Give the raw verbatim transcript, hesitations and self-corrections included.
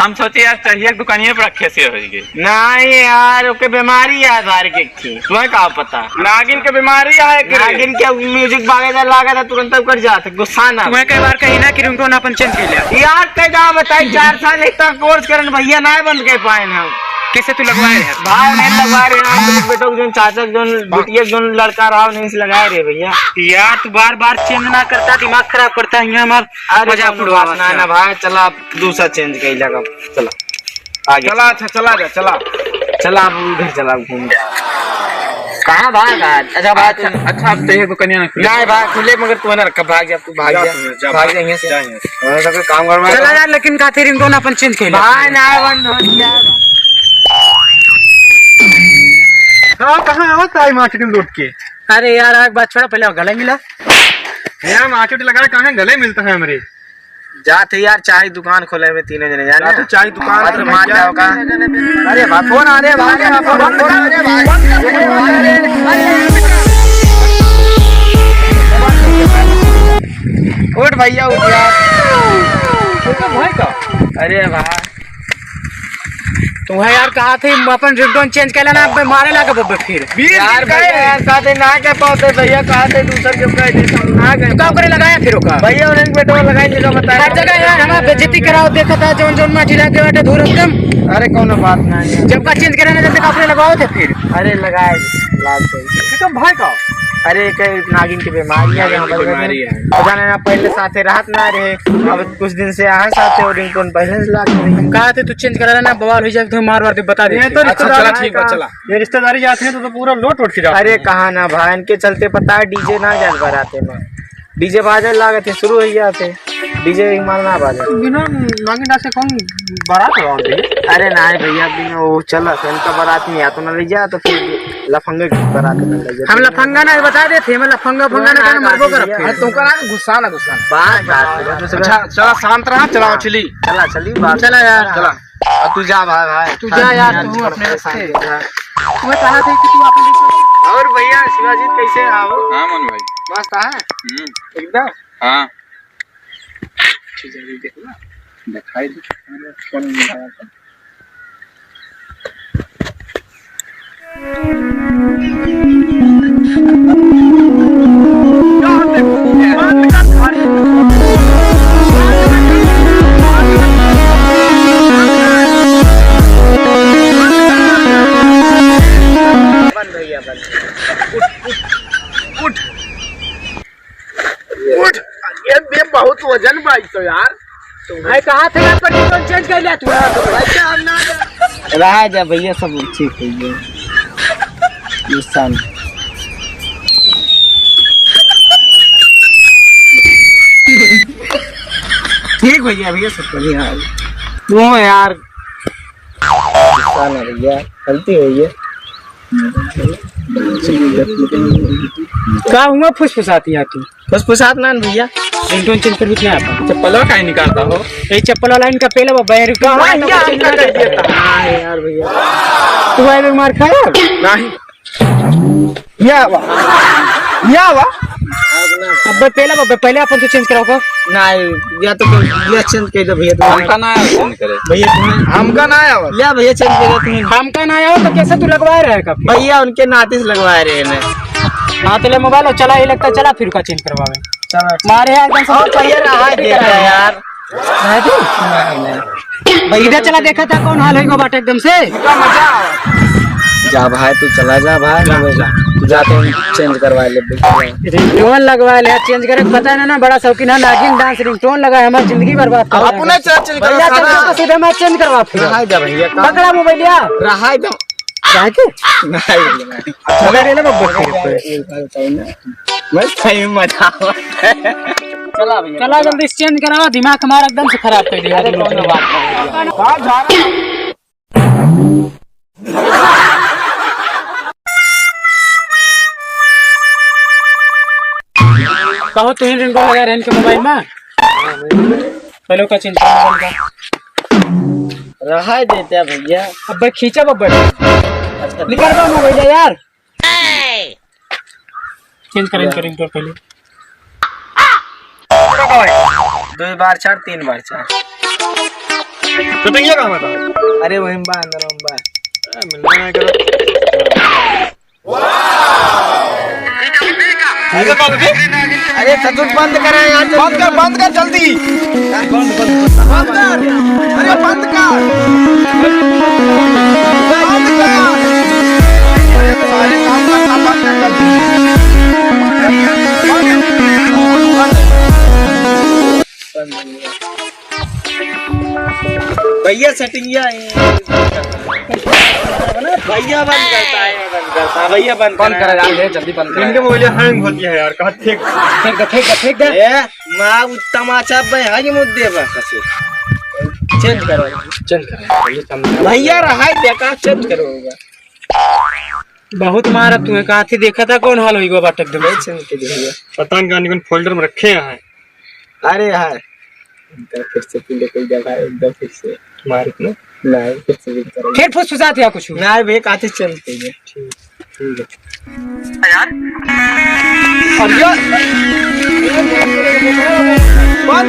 हम सोचे यार चढ़िया के दुकानिया पर रखे से होई गई। नहीं यार, ओके बीमारी है सारे के थी। तुम्हें का पता? नागिन के बीमारी है कि रे? नागिन के music बागे जा लागा था, तुरंत उकर जात, गुस्सा ना। तुम्हें कई बार कही ना कि ringtone अपन change कर लिया। यार, कई का बताई, चार साल इतना course करन भैया, ना बंद कर पाए हम। कैसे तू लगवाए रहे? भाई, नहीं लगवा रहे हैं, हम लोग बेटो के जोन चाचा के जोन बिटिया के जोन लड़का रहा, नहीं से लगाए रहे भैया। यार, तू बार बार change ना करता, दिमाग खराब करता है, यहाँ हमार अरे, मजाक कोनो उड़ावा बात ना, था। ना भाई, चला, दूसरा change कइला का, चला, आगे। चला, अच्छा, चला जा, चला। चला, अब उधर चला, घूम। कहाँ भाग आज? अच्छा, भाग अच्छा, तू। अच्छा, अब तो ये दुकानिया ना खुले। नहीं, भाग खुले, मगर तू है ना, कब भाग जा, तू भाग जा, जा, तू जा, भाग भाग, जा यहाँ से। जा यहाँ से। हाँ, सबके काम गड़बड़ चला है। यार, लेकिन काथे ringtone अपन change कइला। भाई, ना, बंद हो गया। हाँ, कहाँ आवत आई मार्केट में लौट के? अरे यार, एक बात छोड़ा, पहले गले मिला। यार, मार्केट लगा, कहाँ गले मिलता है हमरे? जात है यार, चाय दुकान खोले में तीनों जने, जाने? या तो चाय दुकान अरे, है मार भैया। जाओ का? अरे भाई, फोन आ रहे भाई, अरे भाई, फोन आ रहे भाई। उठ भैया, उठ यार। भाई का? अरे भाई। तुम्हें यार कहा थी, अपन ringtone change कर लेना, अब मारे लागे बब्बे फिर। बीस यार दिन भैया, गए। यार, साथे ना कह पाते भैया, कहा थे दूसर के कह दे, हम ना गए। तो का करे लगाया फिर ओका? भैया, उन्हें बेटवा लगाई, जगह बताया। हर जगह यार, हमारा बेइज्जती कराओ, देखा था, जौन, जौन माटी लाग के बैठे धूर एकदम। अरे, कौनो बात ना है। जब का change करे ना, जब तक अपने लगाओ थे फिर। अरे, लगाए, लाग गई। एकदम भाई का? अरे, कई नागिन की बीमारी है, नागिन की बीमारी है। पता नहीं ना, पहले साथे रहत ना रहे, अब कुछ दिन से यहाँ साथे और ringtone पहले से लाग गई। हम कहा थे, तू change करा ना, बवाल हो जाए, तो मार वार दे, बता दे। ये तो अच्छा, रिश्तेदार चला, है ठीक बा, का? चला। ये रिश्तेदारी जाती है तो, तो पूरा लोट उठ के जाता अरे है। कहाँ ना भाई, इनके चलते पता है DJ ना जाए बाराते में, DJ बाजे लागत है, शुरू हो जाते, DJ ही माल ना बाजे। बिना नागिन dance के कौन बारात हो रहा है? अरे नहीं भैया, बिना वो चला, इनका बारात में या तो ना ले जा, तो फिर लफंगे की बारात में ले जा। हम लफंगा ना बता देते, हम लफंगा फंगा ना ना, करना, मरबो ना, करब भैया। फिर। अरे तुमका ना गुस्सा ना, गुस्सा ना। बात, बात करो, दूसरा। अच्छा, चला शांत रहा, चला हाँ। चली। चला, चली, बात चला यार। चला। अब तू जा भाई, भाई। तू जा यार, हाँ, तू अपने रास्ते। तुम्हें कहा था कि तू अपने और भैया शिवाजी कैसे आओ? हाँ मनु भाई। मस्त है? हम्म। एकदम? हाँ। ठीक है, ठीक है। दिखाई दे। कौन मिला था? बंद भैया, बंद। उठ, उठ, उठ। उठ। ये, ये बहुत वजन बाइक तो यार। भाई, कहाँ थे यार, condition change कर लिया तू यार। भाई, क्या हम ना रहा जा भैया, सब ठीक है ये। ये शांत। ठीक भैया, भैया सब बढ़िया है। वो यार, गुस्सा ना भैया, गलती हुई है। का हुआ फुसफुसाती है तू? फुसफुसात ना न भैया। Ringtone change कर भी नहीं आता। चप्पलवा काहे निकालता हो? ये चप्पल वाला इनका पहले वो बैर का हाँ, ये इनका कर देता। हाँ यार भैया। तू भाई मार खाया? नहीं। या वा। या वा। अबे पहले, अबे पहले अपन से change कराओ का? नहीं, या तो कोई, या change कर दो भैया, तुम। हमका ना आया change करे। भैया, तुम। हमका ना आया। या भैया, change कर दो तुम। हमका ना आया तो कैसे तू लगवा रहा है कब? भैया, उनके नाती से लगवा रहे हैं। हाँ, तो ले mobile और चला, ये लगता चला फिर का change करवावे। चला। मारे यार, एकदम से और भैया, रहा देता यार। भाई तू? भाई इधर चला, देखा था कौन हाल होइगो बाटे एकदम से। जा भाई, तू चला जा भाई, जा, जा। तू जाते ही change करवा ले। Ringtone लगवा ले, change करे के पता है ना, ना बड़ा शौकीन है नागिन dance, ringtone लगा है, हमारी जिंदगी बर्बाद कर अब रहा है। अपने change, change भैया, करो, चल, सारा। चल, सीधे मैं change करवा फिर। रहाई जा भैया, का? पकड़ा mobile या। रहाई दो। काहे के? नहीं, नहीं। Mobile ले ले बब्बर के। मैं सही में मजा आवा। चला भैया। चला जल्दी से change करावा, दिमाग हमारा एकदम से खराब कर दिया। अरे कौनो बात नहीं। कहाँ जा रहा है? कहो, तू ही ringtone लगा रहे इनके mobile में। पहले का change कर mobile का। रहा देते भैया। अब भाई खींचा बब्बर। अच्छा। निकाल दो mobile यार। Change करें, करें तो पहले। दो बार चार, तीन बार चार। तो टंगिया कहाँ बता? अरे वहीं बा, अंदर में बा। ए, मिलना नहीं करो। अरे सचमुच बंद करे यार, बंद कर, बंद कर जल्दी। बंद कर। अरे बंद कर। बंद कर। अरे सारे काम कर, काम बंद कर जल्दी। बंद। भैया सेटिंगिया है। भैया बंद करता है, बंद करता है, भैया बंद बंद करा। करा यार, ले जल्दी बंद करा। इनके मोबाइल हैंग होती है यार, कहाँ फेंक। फेंक दे, फेंक दे, फेंक दे। ए, माँ, उ तमाचा बे, हाँ, ये मुद्दे बा, कसे। चेंज करो। चेंज करो, ये काम नहीं। भैया रहा है, देखा, चेंज करो होगा। बहुत मारा तुम्हें, कहा थी, देखा था कौन हाल होई गो बाटे एकदम। चेंज कर दिया। पता नहीं कहाँ निकल फोल्डर में रखे हैं। अरे यार, एक बार फिर से पी ले कोई दवा, एक बार फिर से। मार इतना। नहीं, फिर से भी करेंगे। फिर फुसफुसात या कुछ? नहीं भैया, काफी चल रही है। ठीक, ठीक है। यार। अब यो बंद।